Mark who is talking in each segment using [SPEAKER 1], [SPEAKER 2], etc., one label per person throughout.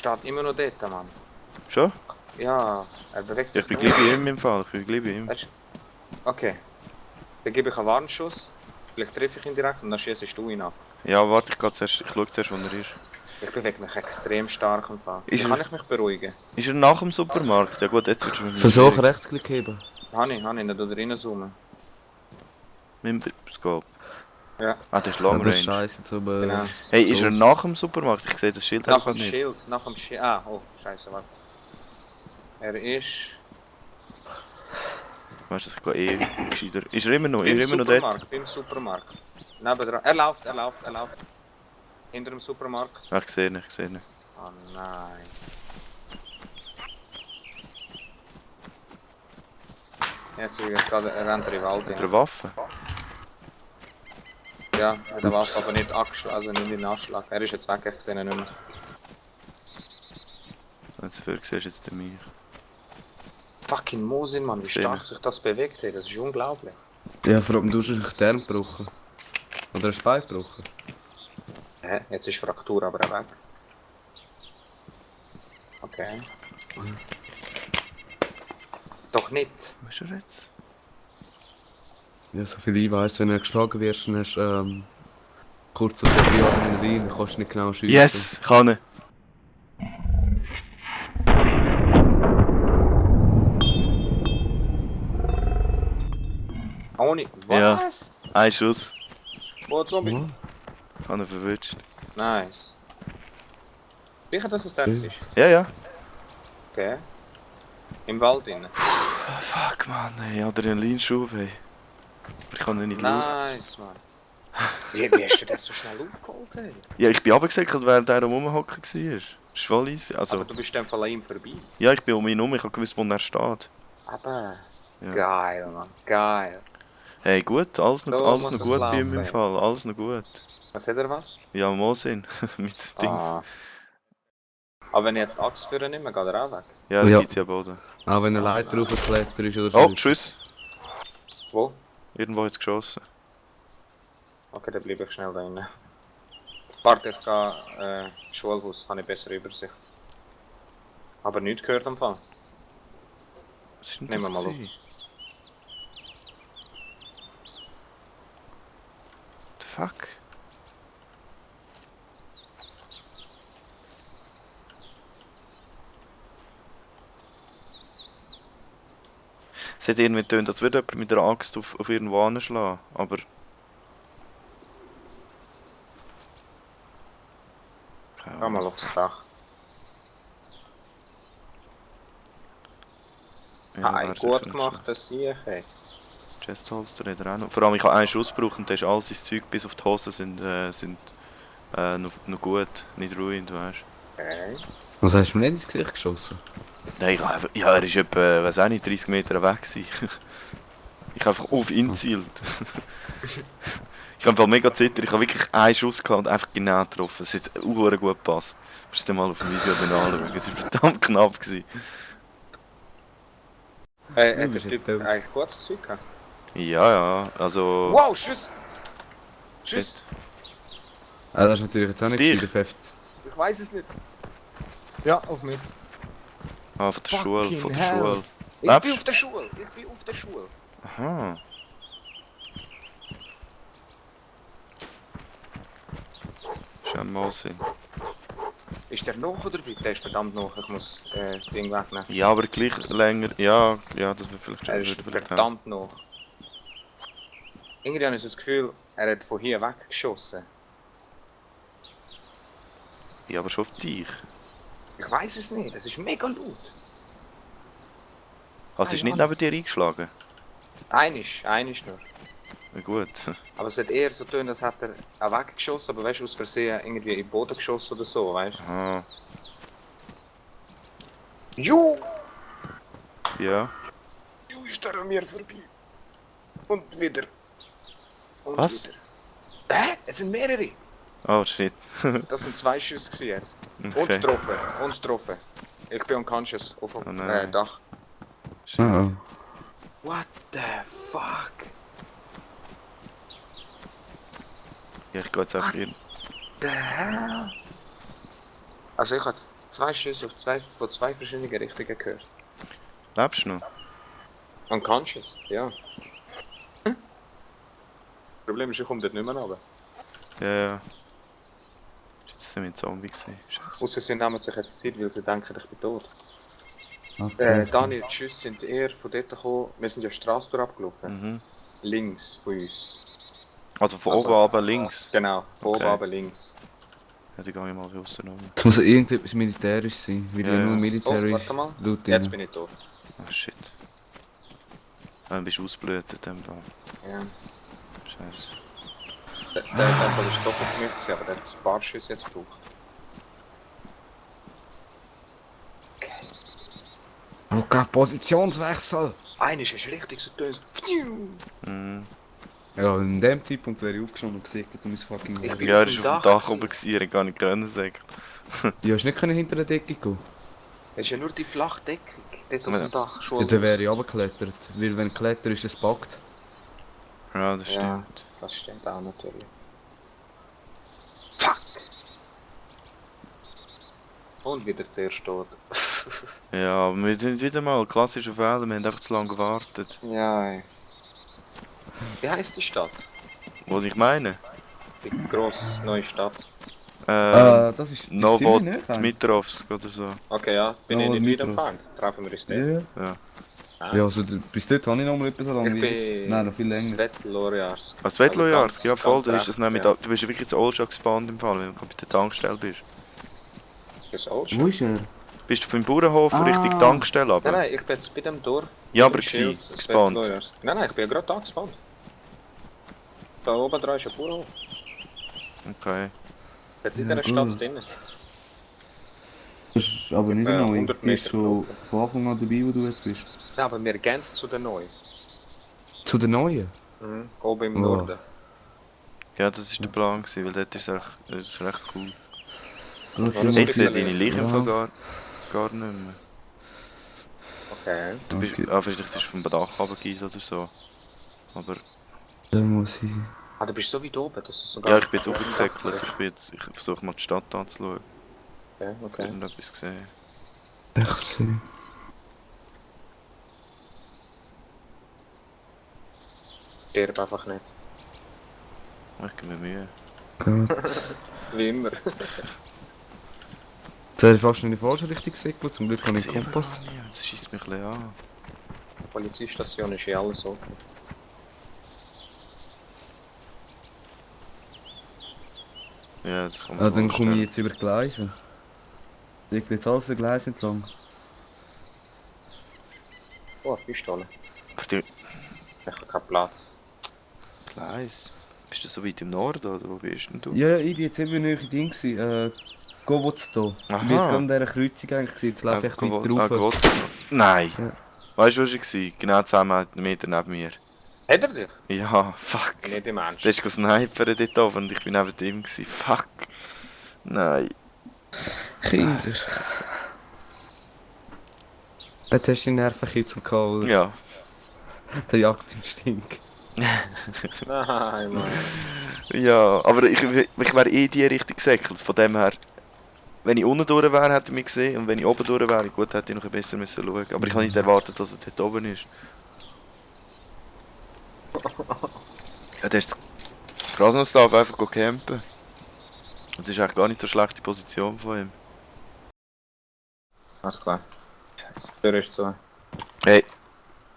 [SPEAKER 1] steht immer noch dort, Mann.
[SPEAKER 2] Schon?
[SPEAKER 1] Ja, er bewegt sich
[SPEAKER 2] Ich bin
[SPEAKER 1] nicht.
[SPEAKER 2] gleich bei ihm im Fall, ich bin gleich bei ihm.
[SPEAKER 1] Okay. Dann gebe ich einen Warnschuss. Vielleicht treffe ich ihn direkt und dann schießt du ihn ab.
[SPEAKER 2] Ja, warte, ich schaue zuerst, wo er ist.
[SPEAKER 1] Ich bewege mich extrem stark im Fall. Wie
[SPEAKER 2] Ist
[SPEAKER 1] kann
[SPEAKER 2] er-
[SPEAKER 1] ich mich beruhigen?
[SPEAKER 2] Ist er nach dem Supermarkt? Ja gut, jetzt wird es wahrscheinlich
[SPEAKER 3] Versuch
[SPEAKER 2] schwierig.
[SPEAKER 3] Rechtsklick heben.
[SPEAKER 1] Habe ich, nicht reinzoomen.
[SPEAKER 2] Mit dem Scope.
[SPEAKER 1] Ja.
[SPEAKER 2] Ah, das ist
[SPEAKER 3] Ja,
[SPEAKER 2] Long
[SPEAKER 3] das ist
[SPEAKER 2] Range.
[SPEAKER 3] scheiße zum
[SPEAKER 1] Genau.
[SPEAKER 2] Hey, ist er nach dem Supermarkt? Ich sehe das Schild
[SPEAKER 1] Nach
[SPEAKER 2] einfach
[SPEAKER 1] dem
[SPEAKER 2] nicht.
[SPEAKER 1] Schild, Ah, oh, scheiße, warte. Er ist...
[SPEAKER 2] Weißt du, ich gehe eh gescheiter. Ist er immer noch dort?
[SPEAKER 1] Beim Supermarkt. Nebendran. Er läuft. Hinter dem Supermarkt.
[SPEAKER 2] Ah, ich sehe ihn.
[SPEAKER 1] Oh nein. Jetzt gerade rennt er in den Wald
[SPEAKER 2] Mit
[SPEAKER 1] rein.
[SPEAKER 2] einer Waffe?
[SPEAKER 1] Ja, mit der Waffe, aber nicht angeschlagen, also nicht in den Anschlag. Er ist jetzt weg, ich sehe ihn nicht mehr.
[SPEAKER 2] Jetzt siehst du jetzt mich.
[SPEAKER 1] Fucking Mosin, Mann, wie
[SPEAKER 2] Sehen.
[SPEAKER 1] stark sich das bewegt hat, das ist unglaublich.
[SPEAKER 3] Ja, vor allem du hast einen Stern gebrochen. Oder einen Spike gebrochen.
[SPEAKER 1] Hä? Jetzt ist Fraktur aber auch weg. Okay. Doch nicht.
[SPEAKER 2] Wo ist er jetzt?
[SPEAKER 3] Ja, soviel ich weiss, wenn du geschlagen wirst, dann hast du kurz auf der Adrenalin, dann kannst du nicht genau schiessen.
[SPEAKER 2] Yes, kann er.
[SPEAKER 1] Ohne.
[SPEAKER 2] Ja.
[SPEAKER 1] Was?
[SPEAKER 2] Ein Schuss.
[SPEAKER 1] Wo Zombie?
[SPEAKER 3] Ja.
[SPEAKER 2] Kann er verwünscht.
[SPEAKER 1] Nice. Sicher, dass es das ist?
[SPEAKER 2] Ja.
[SPEAKER 1] Okay. Im Wald drin.
[SPEAKER 2] Fuck man, ey, Adrenalinschub, ey. Aber ich kann ihn nicht schauen.
[SPEAKER 1] Nice, Mann. Wie hast du den so schnell aufgeholt, ey?
[SPEAKER 2] Ja, ich bin runtergesäckelt, während er am Rumhocken war. Das ist voll easy. Also,
[SPEAKER 1] Aber du bist dann von ihm vorbei.
[SPEAKER 2] ja, ich bin um ihn herum, ich habe gewusst, wo er steht.
[SPEAKER 1] Aber.
[SPEAKER 2] Ja.
[SPEAKER 1] Geil, Mann. Geil.
[SPEAKER 2] Hey, gut, alles noch,
[SPEAKER 1] So
[SPEAKER 2] alles
[SPEAKER 1] muss
[SPEAKER 2] noch
[SPEAKER 1] es
[SPEAKER 2] gut bei ihm im
[SPEAKER 1] laufen.
[SPEAKER 2] Fall, alles noch gut.
[SPEAKER 1] Was hat er was?
[SPEAKER 2] Ja, Mosin, mit Dings.
[SPEAKER 1] Ah. Aber wenn ich jetzt die Axt für ihn nehme, geht er auch weg.
[SPEAKER 2] Ja, da
[SPEAKER 3] Ja.
[SPEAKER 2] gibt's ja Boden.
[SPEAKER 3] Auch wenn eine Leiter raufgeklettert ist oder so.
[SPEAKER 2] Oh, Schuss!
[SPEAKER 1] Wo?
[SPEAKER 2] Irgendwo jetzt geschossen.
[SPEAKER 1] Okay, dann bleibe ich schnell da drinnen. Warte, ich gehe Schulhaus, habe ich bessere Übersicht. Aber nichts gehört am Fall.
[SPEAKER 2] Was ist denn
[SPEAKER 1] Nehmen
[SPEAKER 2] das
[SPEAKER 1] wir mal
[SPEAKER 2] gewesen? The fuck? Es hat irgendwie getönt, als würde jemand mit einer Axt auf irgendwo anschlagen, aber... Keine
[SPEAKER 1] Geh mal
[SPEAKER 2] Ahnung.
[SPEAKER 1] aufs Dach.
[SPEAKER 2] Ja,
[SPEAKER 1] Hey,
[SPEAKER 2] warte,
[SPEAKER 1] gut
[SPEAKER 2] ich
[SPEAKER 1] gemacht, das sehe ich. Ey.
[SPEAKER 2] Chestholster hat er auch noch. Vor allem, ich habe einen Schuss gebraucht und das ist all sein Zeug bis auf die Hose sind noch gut, nicht ruined, weißt du.
[SPEAKER 1] Okay.
[SPEAKER 3] Was hast du mir nicht ins Gesicht geschossen?
[SPEAKER 2] Nein, ich habe einfach, ja, er ist etwa, weiß auch nicht, 30 Meter weg gewesen. Ich habe einfach auf ihn gezielt. Ich habe einfach mega zittert, ich habe wirklich einen Schuss gehabt und einfach genau getroffen. Es hat auch gut gepasst. Du musst es dir mal auf dem Video dann anschauen, es war verdammt knapp gewesen.
[SPEAKER 1] Hat der
[SPEAKER 3] bist
[SPEAKER 1] Typ
[SPEAKER 3] nicht dumm.
[SPEAKER 1] eigentlich gutes Zeug gehabt?
[SPEAKER 2] Ja, also...
[SPEAKER 1] Wow, Schuss! Schuss!
[SPEAKER 3] Das ist natürlich jetzt auch nicht
[SPEAKER 2] Dich?
[SPEAKER 3] viel Pfeft.
[SPEAKER 1] Ich weiß es nicht. Ja, auf mich.
[SPEAKER 2] Ah, von der Schule,
[SPEAKER 1] Fucking hell. Ich
[SPEAKER 2] Lebst?
[SPEAKER 1] bin auf der Schule. Ich bin auf der Schule.
[SPEAKER 2] Aha. Ist ja mal Sinn.
[SPEAKER 1] Ist der noch oder wie? Der ist verdammt noch. Ich muss das Ding wegnehmen.
[SPEAKER 2] Ja, aber gleich länger, ja, das wird vielleicht schon
[SPEAKER 1] Er ist
[SPEAKER 2] wieder
[SPEAKER 1] verdammt noch. Irgendwie habe ich so das Gefühl, er hat von hier weggeschossen.
[SPEAKER 2] Ja, aber schon auf dich.
[SPEAKER 1] Ich weiß es nicht. Es ist mega laut.
[SPEAKER 2] Also, es ist
[SPEAKER 1] Keine
[SPEAKER 2] nicht neben dir eingeschlagen?
[SPEAKER 1] Einisch nur.
[SPEAKER 2] Na gut.
[SPEAKER 1] Aber es hat eher so getan, als hätte er auch weggeschossen, aber weißt du, aus Versehen irgendwie in den Boden geschossen oder so, weißt du?
[SPEAKER 2] Aha.
[SPEAKER 1] Ju!
[SPEAKER 2] Ja.
[SPEAKER 1] Ju ist er an mir vorbei. Und wieder. Und
[SPEAKER 2] Was?
[SPEAKER 1] wieder. Hä? Es sind mehrere.
[SPEAKER 2] Oh shit.
[SPEAKER 1] Das sind 2 Schüsse gewesen jetzt.
[SPEAKER 2] Okay.
[SPEAKER 1] Und getroffen. Und getroffen. Ich bin unconscious auf dem
[SPEAKER 2] Oh nein.
[SPEAKER 1] Dach.
[SPEAKER 2] Shit.
[SPEAKER 3] Ah,
[SPEAKER 1] What the fuck?
[SPEAKER 2] Ja, ich gehe jetzt einfach hin.
[SPEAKER 1] The hell? Also ich 2 Schüsse von 2 verschiedenen Richtungen gehört.
[SPEAKER 2] Lebst du noch?
[SPEAKER 1] Unconscious, ja. Das Problem ist, ich komme dort nicht mehr runter.
[SPEAKER 2] Ja. Jetzt sind wir Zombie gewesen. Scheiße.
[SPEAKER 1] Ausser sie nehmen sich jetzt Zeit, weil sie denken, ich bin tot.
[SPEAKER 3] Okay.
[SPEAKER 1] Daniel, die Schüsse sind eher von dort gekommen. Wir sind ja die Straße durch abgelaufen.
[SPEAKER 2] Mhm.
[SPEAKER 1] Links von uns.
[SPEAKER 2] Also von
[SPEAKER 1] Also-
[SPEAKER 2] oben runter links.
[SPEAKER 1] Genau, von oben
[SPEAKER 2] Okay.
[SPEAKER 1] runter links.
[SPEAKER 2] Ja, die gehe ich mal raus.
[SPEAKER 3] Es muss irgendetwas militärisch sein, weil
[SPEAKER 2] Ja,
[SPEAKER 3] ja nur
[SPEAKER 2] ja.
[SPEAKER 1] Oh,
[SPEAKER 3] militärisch
[SPEAKER 1] warte mal.
[SPEAKER 3] Loot
[SPEAKER 1] Jetzt
[SPEAKER 3] drin.
[SPEAKER 1] bin ich tot.
[SPEAKER 2] Ah, shit. Dann bist du ausgeblutet in dem Fall.
[SPEAKER 1] Ja.
[SPEAKER 2] Scheiße.
[SPEAKER 1] Der Fall ist doch auf mich gewesen, aber der hat ein paar Schüsse jetzt gebraucht.
[SPEAKER 3] Okay, Positionswechsel!
[SPEAKER 1] Eines ist richtig so dös.
[SPEAKER 2] Mhm.
[SPEAKER 3] Ja, in dem Zeitpunkt wäre ich aufgestanden und gesegelt und mein fucking...
[SPEAKER 1] Ich bin
[SPEAKER 2] Ja, er
[SPEAKER 1] auf
[SPEAKER 2] ist
[SPEAKER 1] dem
[SPEAKER 2] auf dem
[SPEAKER 1] Dach
[SPEAKER 2] Dach oben gewesen, er hat gar nicht können sagen.
[SPEAKER 3] Ja, hast du nicht können hinter der Decke gehen?
[SPEAKER 1] Es ist ja nur die flache Deckung. Dort auf
[SPEAKER 2] Ja.
[SPEAKER 1] dem Dach.
[SPEAKER 3] Ja, dann wäre ich runtergeklettert. Weil wenn du kletterst, ist es packt.
[SPEAKER 2] Ja, das
[SPEAKER 1] Ja,
[SPEAKER 2] stimmt.
[SPEAKER 1] das stimmt auch natürlich. Fuck! Und wieder zuerst tot.
[SPEAKER 2] Ja, aber wir sind wieder mal klassische Fehler, wir haben einfach zu lange gewartet.
[SPEAKER 1] Ja, ey. Wie heisst die Stadt?
[SPEAKER 2] Was ich meine?
[SPEAKER 1] Die grosse neue Stadt.
[SPEAKER 3] Das ist...
[SPEAKER 2] Novod Dmitrovsk oder so.
[SPEAKER 1] Okay, ja, bin ich
[SPEAKER 3] Novod
[SPEAKER 1] nicht weit
[SPEAKER 3] Dmitrovsk.
[SPEAKER 1] entfernt. Treffen wir uns dort.
[SPEAKER 3] Ja.
[SPEAKER 2] Ja.
[SPEAKER 1] Ah.
[SPEAKER 3] Ja, also bis dort habe ich noch mal etwas so lange.
[SPEAKER 1] Ich bin
[SPEAKER 3] Nein, noch viel länger.
[SPEAKER 1] Svetlorjarsk.
[SPEAKER 2] Ah, Svetlojarsk, ja voll,
[SPEAKER 1] ganz
[SPEAKER 2] da ist das
[SPEAKER 1] rechts,
[SPEAKER 2] nämlich
[SPEAKER 1] ja.
[SPEAKER 2] da. Du bist ja wirklich zu Olschak gespawnt im Fall, wenn du bei der Tankstelle bist.
[SPEAKER 1] Das ist auch
[SPEAKER 3] Wo
[SPEAKER 1] schon.
[SPEAKER 3] ist er?
[SPEAKER 2] Bist du vom Bauernhof
[SPEAKER 3] Ah.
[SPEAKER 2] Richtung Tankstelle aber?
[SPEAKER 1] Nein, ich bin jetzt bei dem Dorf.
[SPEAKER 2] Ja,
[SPEAKER 1] mit
[SPEAKER 2] aber
[SPEAKER 1] dem Schild,
[SPEAKER 2] gsi, gespawnt.
[SPEAKER 1] Svetlorjarsk. Nein, ich bin ja gerade da gespawnt. Da oben dran ist ein Bauernhof.
[SPEAKER 2] Okay.
[SPEAKER 1] Jetzt in
[SPEAKER 3] Ja,
[SPEAKER 1] dieser Stadt
[SPEAKER 3] gut.
[SPEAKER 1] drin.
[SPEAKER 3] Das ist aber nicht
[SPEAKER 1] Ja,
[SPEAKER 3] neu.
[SPEAKER 1] 100
[SPEAKER 3] Du bist
[SPEAKER 1] Meter
[SPEAKER 3] schon
[SPEAKER 1] gelaufen.
[SPEAKER 3] von Anfang an dabei, wo du jetzt bist.
[SPEAKER 1] Ja, aber wir gehen zu der Neuen.
[SPEAKER 3] Zu der neuen?
[SPEAKER 1] Oben im
[SPEAKER 3] Oh.
[SPEAKER 1] Norden.
[SPEAKER 2] Ja, das war der Plan, gewesen, weil dort ist es das ist recht cool.
[SPEAKER 1] das
[SPEAKER 2] Ich
[SPEAKER 1] ist
[SPEAKER 2] sehe
[SPEAKER 1] bisschen
[SPEAKER 2] deine Leiche im
[SPEAKER 3] Ja.
[SPEAKER 2] Fall gar nicht mehr.
[SPEAKER 1] Okay.
[SPEAKER 2] Du bist,
[SPEAKER 3] Okay.
[SPEAKER 2] vielleicht ist es vom Dach runtergefallen oder so. Aber
[SPEAKER 3] Dann muss ich...
[SPEAKER 1] Ah, du bist so weit oben, dass es sogar...
[SPEAKER 2] ja, ich bin jetzt aufgesäckelt. Ich versuche mal die Stadt anzuschauen.
[SPEAKER 1] Okay, okay.
[SPEAKER 2] Irgendetwas gesehen.
[SPEAKER 3] Ich sehe.
[SPEAKER 1] Stirb einfach nicht.
[SPEAKER 2] Ich gebe mir Mühe.
[SPEAKER 3] Gut.
[SPEAKER 1] Wie immer.
[SPEAKER 3] Jetzt wäre ich fast in die falsche Richtung gesegelt, zum Glück habe ich einen Kompass.
[SPEAKER 2] Das schießt mich ein bisschen an.
[SPEAKER 1] Die Polizeistation ist ja alles offen.
[SPEAKER 2] Ja, das kann man
[SPEAKER 3] Ah, dann komme
[SPEAKER 2] vorstellen.
[SPEAKER 3] ich jetzt über die Gleise. Liegt jetzt alles der Gleise entlang.
[SPEAKER 1] Oh, Pistole.
[SPEAKER 2] Ach, die
[SPEAKER 1] Ich habe keinen Platz.
[SPEAKER 2] Gleis. Bist du so weit im Norden oder wo bist denn du?
[SPEAKER 3] Ja, ich bin jetzt eben näher Ding gewesen. Govosto. Ich bin jetzt gerade an dieser Kreuzung eigentlich gewesen, jetzt laufe ich echt weiter rauf.
[SPEAKER 2] Gewotz. Nein.
[SPEAKER 3] Ja.
[SPEAKER 2] Weißt du, wo war? Genau 10 Meter neben mir.
[SPEAKER 1] Hat er dich?
[SPEAKER 2] Ja, fuck.
[SPEAKER 1] Nicht im Ernst.
[SPEAKER 2] Der ist gesnipert dort oben und ich bin neben ihm gewesen. Fuck. Nein.
[SPEAKER 3] Kinderscheiße. Jetzt hast du die Nervenkitzel gehabt, oder?
[SPEAKER 2] Ja.
[SPEAKER 3] Der Jagdinstinkt.
[SPEAKER 1] Nein, Mann.
[SPEAKER 2] Ja, aber ich wäre eh in die Richtung gesäckelt. Von dem her, wenn ich unten durch wäre, hätte ich mich gesehen. Und wenn ich oben durch wäre, gut, hätte ich noch ein bisschen besser schauen müssen. Aber ich habe nicht erwartet, dass er dort oben ist. Ja, der ist Krasnostav einfach campen. Das ist eigentlich gar nicht so schlechte Position von ihm.
[SPEAKER 1] Alles klar. Tür ist zu.
[SPEAKER 2] Hey!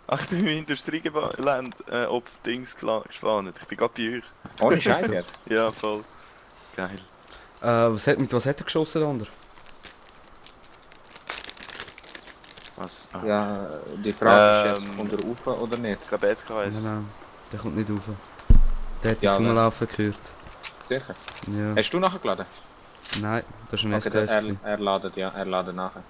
[SPEAKER 2] Ach, ich bin im Industriegelände ob Dings gespannt. Ich bin gerade bei euch.
[SPEAKER 1] Ohne Scheiß jetzt.
[SPEAKER 2] Ja, voll. Geil.
[SPEAKER 3] Mit was hat er geschossen, der andere?
[SPEAKER 2] Was? Ah.
[SPEAKER 1] Ja, die Frage ist jetzt,
[SPEAKER 2] Ähm.
[SPEAKER 1] kommt er rauf oder nicht?
[SPEAKER 2] Ich glaube SKS.
[SPEAKER 3] Nein, der kommt nicht rauf. Der hat
[SPEAKER 1] Ja,
[SPEAKER 3] das Rumlaufen gehört.
[SPEAKER 1] Sicher.
[SPEAKER 3] Ja.
[SPEAKER 1] Hast du nachgeladen?
[SPEAKER 3] Nein, das war ein
[SPEAKER 1] Okay,
[SPEAKER 3] SKS. gewesen.
[SPEAKER 1] er ladet, ja, er ladet nachher.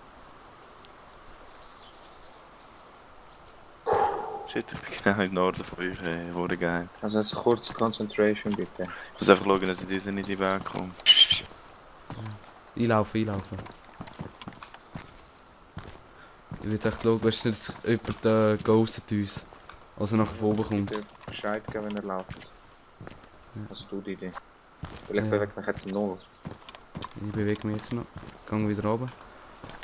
[SPEAKER 2] Shit, ich bin genau im Norden von euch, wurde geil.
[SPEAKER 1] Also jetzt kurz Concentration bitte.
[SPEAKER 2] Ich muss einfach schauen, dass ich diese nicht in den Weg komme.
[SPEAKER 3] Einlaufen. Ich will echt schauen, weißt du nicht, jemand ghostet uns. Also nachher von oben kommt.
[SPEAKER 1] Bitte Bescheid geben, wenn er läuft. Was du die Idee? Vielleicht
[SPEAKER 3] Ja.
[SPEAKER 1] bewegt mich jetzt null.
[SPEAKER 3] Ich bewege mich jetzt noch. Gang wieder runter.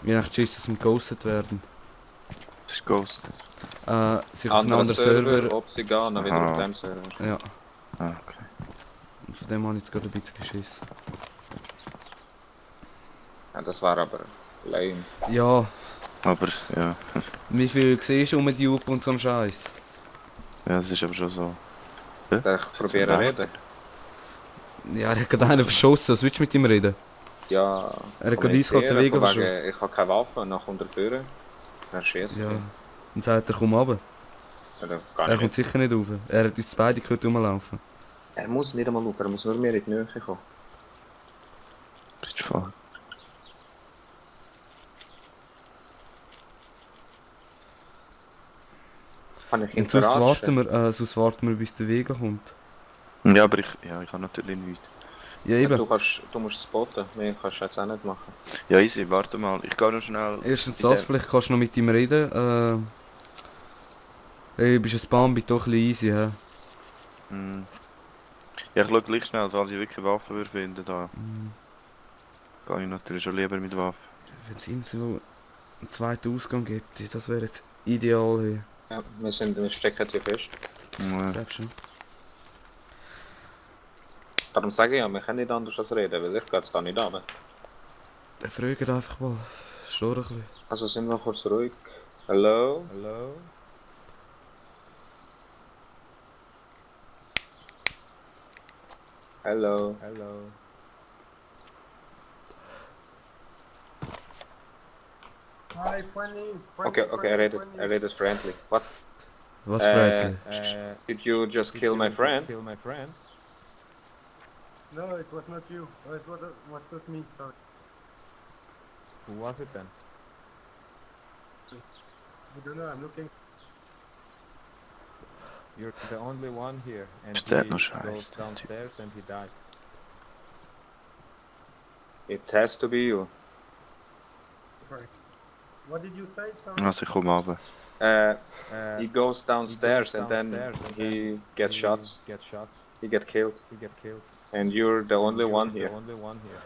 [SPEAKER 3] Je nach Schiss, dass wir ghostet werden.
[SPEAKER 2] Das ist Ghost.
[SPEAKER 3] Sich auf einen
[SPEAKER 1] Anderer
[SPEAKER 3] anderen
[SPEAKER 1] Server,
[SPEAKER 3] Server.
[SPEAKER 1] ob sie gehen, dann wieder
[SPEAKER 2] Aha.
[SPEAKER 1] auf dem Server.
[SPEAKER 3] Ja,
[SPEAKER 2] Ah, okay.
[SPEAKER 3] und von dem habe ich jetzt gerade ein bisschen Schiss.
[SPEAKER 1] Ja, das war aber lame.
[SPEAKER 3] Ja,
[SPEAKER 2] Aber, ja.
[SPEAKER 3] wie viel siehst du um die Jupe und so einen Scheiß?
[SPEAKER 2] Ja, das ist aber schon so.
[SPEAKER 1] Ich probiere
[SPEAKER 2] ein
[SPEAKER 1] reden.
[SPEAKER 3] Ja, er hat gerade einen verschossen, was willst du mit ihm reden?
[SPEAKER 1] Ja,
[SPEAKER 3] Er hat gerade eiskalt den Weg
[SPEAKER 1] von wegen,
[SPEAKER 3] verschossen.
[SPEAKER 1] ich habe keine Waffe, und dann kommt er führen. Dann schießt
[SPEAKER 3] Ja,
[SPEAKER 1] er.
[SPEAKER 3] dann sagt er, komm runter.
[SPEAKER 1] Oder gar
[SPEAKER 3] Er kommt
[SPEAKER 1] nicht.
[SPEAKER 3] sicher nicht rauf. Er hat uns beide gehört rumlaufen.
[SPEAKER 1] Er muss nicht einmal auf, er muss nur mir in die Nähe kommen.
[SPEAKER 2] Bist du voll.
[SPEAKER 1] Kann ich ihn
[SPEAKER 3] Und sonst
[SPEAKER 1] verarschen?
[SPEAKER 3] sonst warten wir, bis der Vega kommt.
[SPEAKER 2] Ja, aber ich habe natürlich nichts.
[SPEAKER 3] Ja,
[SPEAKER 1] Ja,
[SPEAKER 3] eben.
[SPEAKER 1] du musst spotten, mehr kannst du jetzt auch nicht machen.
[SPEAKER 2] Ja, easy, warte mal. Ich gehe noch schnell.
[SPEAKER 3] Erstens
[SPEAKER 2] in
[SPEAKER 3] das,
[SPEAKER 2] den-
[SPEAKER 3] vielleicht kannst du noch mit ihm reden. Hey, bist ein Bambi, doch ein bisschen easy, hä?
[SPEAKER 2] Hm. Ja, ich schaue gleich schnell, falls ich wirklich Waffen würde finden. Da gehe ich natürlich schon lieber mit Waffen.
[SPEAKER 3] Wenn es ihm so einen zweiten Ausgang gibt, das wäre jetzt ideal hier.
[SPEAKER 1] Ja, wir stecken hier fest.
[SPEAKER 2] Ja.
[SPEAKER 3] Glaubst du?
[SPEAKER 1] Darum sage ich ja, wir können nicht anders als reden, weil ich gehe jetzt da nicht runter.
[SPEAKER 3] Der fragt einfach mal. Schlur ein bisschen.
[SPEAKER 1] Also sind wir kurz ruhig. Hallo? Hallo? Hallo? Hallo?
[SPEAKER 4] Hi, Pony.
[SPEAKER 1] Okay, er redet friendly. What?
[SPEAKER 3] Was fragt er?
[SPEAKER 1] Did you just kill my friend?
[SPEAKER 4] No, it was not you. Oh, it was me. Sorry.
[SPEAKER 5] Who was it then?
[SPEAKER 4] I don't know. I'm looking.
[SPEAKER 5] You're the only one here, and
[SPEAKER 2] Is that
[SPEAKER 5] he
[SPEAKER 2] no
[SPEAKER 5] goes
[SPEAKER 2] scheiß, der
[SPEAKER 5] downstairs and he died.
[SPEAKER 1] It has to be you.
[SPEAKER 4] Sorry. What did you say? Sorry.
[SPEAKER 2] Also ich komme runter.
[SPEAKER 1] He goes downstairs and then
[SPEAKER 5] downstairs and
[SPEAKER 1] he gets shots.
[SPEAKER 5] Gets shot.
[SPEAKER 1] He get killed.
[SPEAKER 5] He get killed.
[SPEAKER 1] And you're the only
[SPEAKER 5] You're
[SPEAKER 1] one
[SPEAKER 5] the
[SPEAKER 1] here.
[SPEAKER 5] only one here.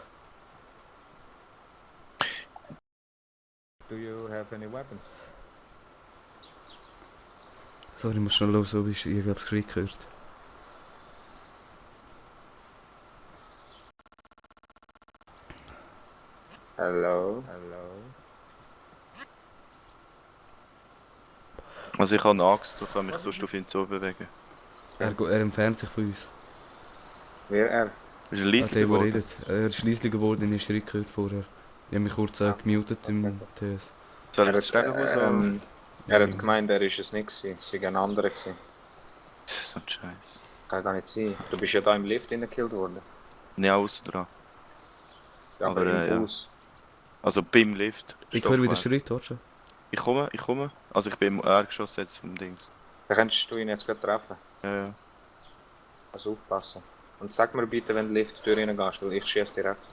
[SPEAKER 5] Do you have any weapons?
[SPEAKER 3] Sorry, ich muss schnell los, so ich habe das Krieg gehört.
[SPEAKER 1] Hello?
[SPEAKER 5] Hello.
[SPEAKER 2] Also ich habe eine Axt, du kannst mich sonst auf ihn zu bewegen.
[SPEAKER 3] Er entfernt sich von uns.
[SPEAKER 1] Wer er?
[SPEAKER 2] Ist er
[SPEAKER 3] Ah,
[SPEAKER 2] leise
[SPEAKER 3] der, der
[SPEAKER 2] geworden?
[SPEAKER 3] redet. Er ist leise geworden, ich habe Schritt gehört vorher. Ich habe mich kurz gemutet im TS.
[SPEAKER 2] Soll ich
[SPEAKER 1] Er
[SPEAKER 2] das
[SPEAKER 1] hat,
[SPEAKER 2] sagen muss?
[SPEAKER 1] er hat gemeint, er ist es nicht gewesen. Es war ein anderer gewesen.
[SPEAKER 2] Das ist so ein Scheiß.
[SPEAKER 1] Kann gar nicht sein. Du bist ja da im Lift gekillt worden.
[SPEAKER 2] Nicht außen dran.
[SPEAKER 1] Ja, aber
[SPEAKER 2] Aber,
[SPEAKER 1] im
[SPEAKER 2] ja.
[SPEAKER 1] Bus.
[SPEAKER 2] Also beim Lift.
[SPEAKER 3] Ich höre wieder
[SPEAKER 2] Stockwerk.
[SPEAKER 3] Schritt, warte schon.
[SPEAKER 2] Ich komme. Also ich bin im Erdgeschoss jetzt vom Dings.
[SPEAKER 1] Da könntest du ihn jetzt gerade treffen.
[SPEAKER 2] Ja, ja.
[SPEAKER 1] Also aufpassen. Und sag mir bitte, wenn du Lift Tür reingehst, weil ich schieße direkt.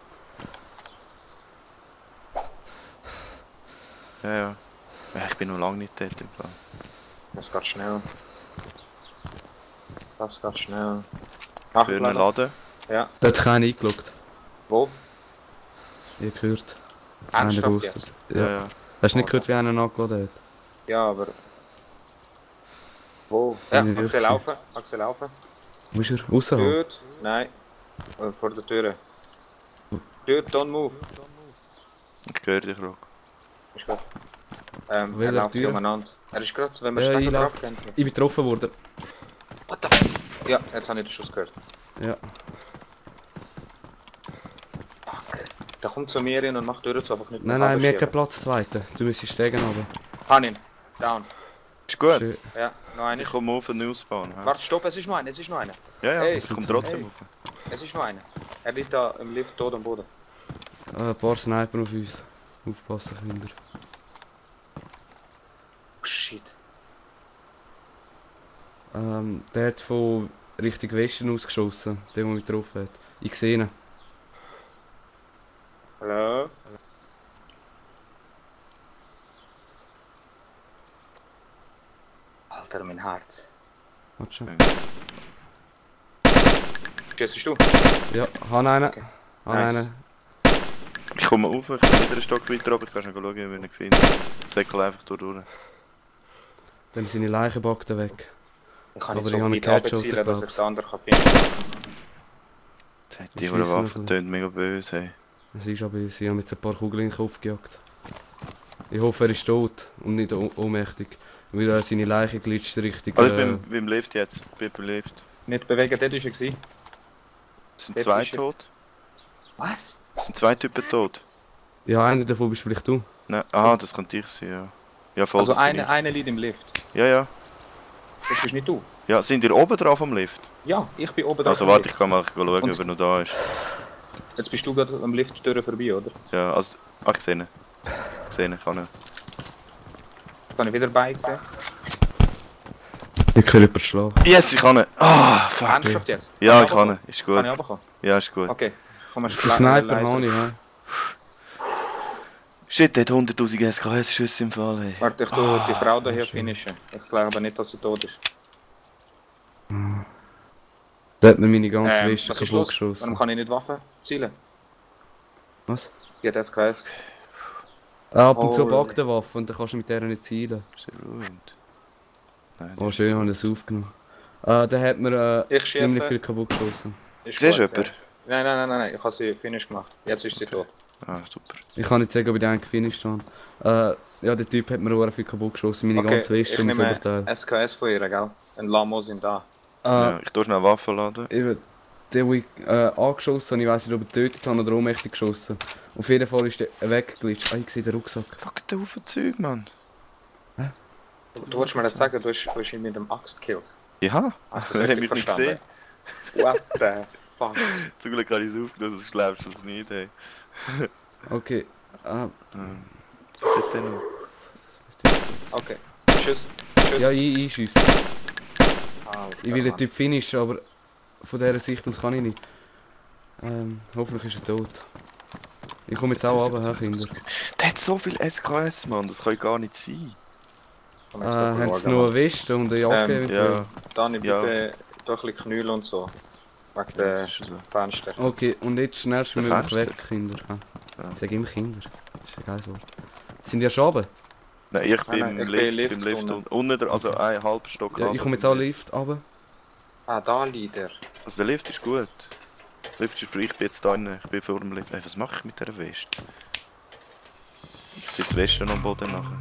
[SPEAKER 2] Ja, ja. Ja, ich bin noch lange nicht dort im Fall.
[SPEAKER 1] Das geht schnell. Das geht schnell.
[SPEAKER 2] Für einen
[SPEAKER 1] Nachladen.
[SPEAKER 2] Laden.
[SPEAKER 1] Ja.
[SPEAKER 3] Da hat keiner eingeloggt.
[SPEAKER 1] Wo?
[SPEAKER 3] Ich habe gehört. Einer
[SPEAKER 1] Ernsthaft
[SPEAKER 3] ghostet.
[SPEAKER 1] jetzt?
[SPEAKER 3] Ja.
[SPEAKER 2] Ja.
[SPEAKER 3] Hast du nicht gehört, wie einer angeladen hat?
[SPEAKER 1] Ja, aber... Wo? Ja,
[SPEAKER 3] Ja,
[SPEAKER 1] Axel
[SPEAKER 3] ja.
[SPEAKER 1] laufen. Axel laufen.
[SPEAKER 3] Wo ist er? Außerhalb?
[SPEAKER 1] Dort? Nein. Vor der Tür. Dort, don't move.
[SPEAKER 2] Ich höre dich, Rock.
[SPEAKER 1] Ist gut. Er
[SPEAKER 3] Welcher
[SPEAKER 1] läuft
[SPEAKER 3] Tür?
[SPEAKER 1] hier umeinander. Er ist gerade, wenn wir
[SPEAKER 3] Ja,
[SPEAKER 1] stecken
[SPEAKER 3] ich
[SPEAKER 1] drauf
[SPEAKER 3] lauf.
[SPEAKER 1] gehen.
[SPEAKER 3] Ich bin getroffen worden.
[SPEAKER 1] What the f... Ja, jetzt habe ich den Schuss gehört.
[SPEAKER 3] Ja.
[SPEAKER 1] Der kommt zu mir hin und macht die Tür zu, einfach nicht
[SPEAKER 3] Nein,
[SPEAKER 1] nach
[SPEAKER 3] nein,
[SPEAKER 1] oben
[SPEAKER 3] wir haben keinen
[SPEAKER 1] schieben.
[SPEAKER 3] Platz zweiten. Du müsstest steigen runter.
[SPEAKER 1] Han ihn. Down.
[SPEAKER 2] Ist gut.
[SPEAKER 3] Schön.
[SPEAKER 1] Ja, noch
[SPEAKER 2] Also
[SPEAKER 1] einer.
[SPEAKER 2] ich komme auf den Ausbahn. Ja,
[SPEAKER 1] Warte, stopp, es ist noch einer, es ist noch einer.
[SPEAKER 2] ja,
[SPEAKER 1] Hey.
[SPEAKER 2] ich komme trotzdem
[SPEAKER 1] Hey.
[SPEAKER 2] auf.
[SPEAKER 1] Es ist noch einer. Er liegt da im Lift tot am Boden.
[SPEAKER 3] Ein paar Sniper auf uns. Aufpassen, Kinder.
[SPEAKER 1] Oh, shit.
[SPEAKER 3] Der hat von Richtung Westen ausgeschossen, der mich getroffen hat. Ich sehe ihn.
[SPEAKER 1] Hallo? Alter, mein Herz.
[SPEAKER 3] Warte schon.
[SPEAKER 1] Schießt du?
[SPEAKER 3] Ja, han einen.
[SPEAKER 1] Okay.
[SPEAKER 3] Han
[SPEAKER 1] Nice.
[SPEAKER 3] einen.
[SPEAKER 2] Ich komme auf, ich bin wieder einen Stock weiter runter, ich kann schon schauen, wie ich ihn finde. Säckel einfach durch.
[SPEAKER 3] Dann seine Leichen backt er weg.
[SPEAKER 1] Ich kann
[SPEAKER 3] Aber
[SPEAKER 1] nicht
[SPEAKER 3] ich
[SPEAKER 1] so
[SPEAKER 3] habe einen
[SPEAKER 1] weit
[SPEAKER 3] Catch
[SPEAKER 1] runterzielen, dass ich
[SPEAKER 3] glaub's.
[SPEAKER 1] den anderen kann finden
[SPEAKER 2] Die
[SPEAKER 3] schiessen
[SPEAKER 2] Waffe
[SPEAKER 3] noch.
[SPEAKER 2] tönt mega böse. Hey.
[SPEAKER 3] Es ist aber, sie haben jetzt ein paar Kugeln in den Kopf gejagt. Ich hoffe, er ist tot und nicht ohnmächtig. Weil er seine Leiche glitscht richtig.
[SPEAKER 2] Also ich bin beim Lift jetzt, bin beim Lift.
[SPEAKER 1] Nicht bewegen, dort war er. gewesen.
[SPEAKER 2] Es sind
[SPEAKER 1] Dort
[SPEAKER 2] zwei
[SPEAKER 1] ist er.
[SPEAKER 2] tot.
[SPEAKER 1] Was?
[SPEAKER 2] Es sind zwei Typen tot.
[SPEAKER 3] Ja, einer davon bist vielleicht du.
[SPEAKER 2] Nein, aha, das könnte ich sein, ja. Ja, voll,
[SPEAKER 1] Also
[SPEAKER 2] das bin
[SPEAKER 1] einer liegt im Lift.
[SPEAKER 2] ich. Ja.
[SPEAKER 1] Das bist nicht du.
[SPEAKER 2] Ja, sind ihr oben drauf am Lift?
[SPEAKER 1] Ja, ich bin oben
[SPEAKER 2] Also
[SPEAKER 1] drauf.
[SPEAKER 2] warte, ich kann mal schauen,
[SPEAKER 1] Und-
[SPEAKER 2] ob er noch da ist.
[SPEAKER 1] Jetzt bist du gerade am Lift vorbei, oder?
[SPEAKER 2] Ja, also... Ah, ich sehe ihn. Ich sehe ihn, kann er.
[SPEAKER 1] Kann ich wieder bei sehen?
[SPEAKER 3] Ich kann jemanden schlagen.
[SPEAKER 2] Yes, ich kann ihn! Ah, fuck.
[SPEAKER 1] Ernsthaft jetzt?
[SPEAKER 2] Ja, ich kann ihn. Ist
[SPEAKER 1] Kann
[SPEAKER 2] gut.
[SPEAKER 1] ich runterkommen?
[SPEAKER 2] Ja, ist gut.
[SPEAKER 1] Okay. Komm,
[SPEAKER 3] Den Sniper habe ich, ja.
[SPEAKER 2] Shit, der hat 100'000 SKS-Schüsse im Fall, ey.
[SPEAKER 1] Warte, ich tu die Frau da hier finishen. Ich glaube aber nicht, dass sie tot ist.
[SPEAKER 3] Da hat mir meine ganze Weste
[SPEAKER 1] was ist
[SPEAKER 3] kaputt
[SPEAKER 1] los?
[SPEAKER 3] geschossen.
[SPEAKER 1] Warum kann ich nicht Waffen zielen?
[SPEAKER 3] Was?
[SPEAKER 1] Die hat SKS.
[SPEAKER 3] Ab und zu
[SPEAKER 1] Oh.
[SPEAKER 3] backt eine Waffe und dann kannst du mit der nicht zielen.
[SPEAKER 2] Sehr ruhend. Nein,
[SPEAKER 3] Oh schön, habe ich es aufgenommen. Da hat mir
[SPEAKER 1] Ich
[SPEAKER 3] ziemlich
[SPEAKER 1] schieße.
[SPEAKER 3] viel kaputt geschossen.
[SPEAKER 1] Ist
[SPEAKER 2] Siehst du
[SPEAKER 1] gut,
[SPEAKER 2] jemanden?
[SPEAKER 1] ja. Nein, ich habe sie finish gemacht. Jetzt ist sie tot.
[SPEAKER 2] Ah, super.
[SPEAKER 3] Ich kann nicht sagen, ob ich den gefinisht habe. Ja, der Typ hat mir auch viel kaputt geschossen, meine
[SPEAKER 1] Okay,
[SPEAKER 3] ganze Weste
[SPEAKER 1] ich
[SPEAKER 3] und das
[SPEAKER 1] nehme
[SPEAKER 3] Oberteil.
[SPEAKER 1] SKS von ihr, gell? Ein Lamo sind da.
[SPEAKER 2] Ja, ich tue schnell Waffen laden.
[SPEAKER 3] Eben, der, wo ich angeschossen habe, ich weiß nicht, ob ich getötet habe oder ohnmächtig geschossen. Auf jeden Fall ist der weggeglitscht. Ah, ich sehe den Rucksack.
[SPEAKER 2] Fuck, der Haufen Zeug, Mann.
[SPEAKER 1] Du wolltest mir jetzt sagen, du hast ihn mit dem Axt gekillt.
[SPEAKER 2] Ja,
[SPEAKER 1] Ah,
[SPEAKER 2] das hat mich nicht gesehen.
[SPEAKER 1] What the fuck?
[SPEAKER 2] Zum Glück habe ich es aufgenommen, sonst glaubst du es nicht, ey.
[SPEAKER 3] Okay.
[SPEAKER 2] Bitte noch.
[SPEAKER 1] Okay. Tschüss.
[SPEAKER 3] Ja, ich schieße.
[SPEAKER 1] Alter,
[SPEAKER 3] Ich will den
[SPEAKER 1] Mann.
[SPEAKER 3] Typ finishen, aber von dieser Sicht aus kann ich nicht. Hoffentlich ist er tot. Ich komme jetzt auch runter, Kinder.
[SPEAKER 2] Der hat so viel SKS, Mann, das kann gar nicht sein.
[SPEAKER 1] Komm, jetzt gehen wir
[SPEAKER 3] Haben sie
[SPEAKER 1] schauen,
[SPEAKER 3] noch
[SPEAKER 1] Mann.
[SPEAKER 3] eine Weste und eine Jacke eventuell?
[SPEAKER 2] Ja,
[SPEAKER 1] Dani,
[SPEAKER 2] Ja.
[SPEAKER 1] bitte doch ein bisschen Knüll und so. Wegen der
[SPEAKER 2] das ist so.
[SPEAKER 1] Fenster.
[SPEAKER 3] Okay, und jetzt schnellstmöglich
[SPEAKER 2] Fenster.
[SPEAKER 3] weg, Kinder.
[SPEAKER 2] Ja.
[SPEAKER 3] Ich sage immer Kinder. Das ist ein geiles Wort. Sind die ja schon runter?
[SPEAKER 2] Nein, ich bin
[SPEAKER 1] Nein,
[SPEAKER 2] im
[SPEAKER 1] ich bin
[SPEAKER 2] Lift,
[SPEAKER 1] Lift
[SPEAKER 2] im Lift
[SPEAKER 1] unten.
[SPEAKER 2] unten, also ein halber Stock.
[SPEAKER 3] Ja, ich komme jetzt auch Lift runter.
[SPEAKER 1] Ah, da liegt er.
[SPEAKER 2] Also der Lift ist gut. Der Lift ist frei, ich bin jetzt da drin, ich bin vor dem Lift. Ey, was mache ich mit dieser Weste? Ich sehe die Weste noch am Boden nachher.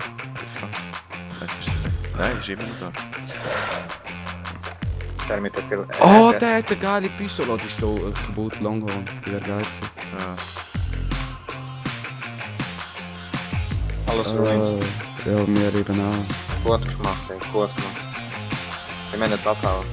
[SPEAKER 2] Jetzt ist sie weg. Nein, ist immer noch da.
[SPEAKER 1] Der mit der viel.
[SPEAKER 3] Oh, der hat eine geile Pistole. Oh, die ist hier kaputt, Langhorn. Die wäre geil gewesen.
[SPEAKER 2] Ja.
[SPEAKER 1] Alles ruhig.
[SPEAKER 3] Ja, mir eben auch.
[SPEAKER 1] Gut gemacht, ey. Gut gemacht. Wir müssen jetzt abhauen.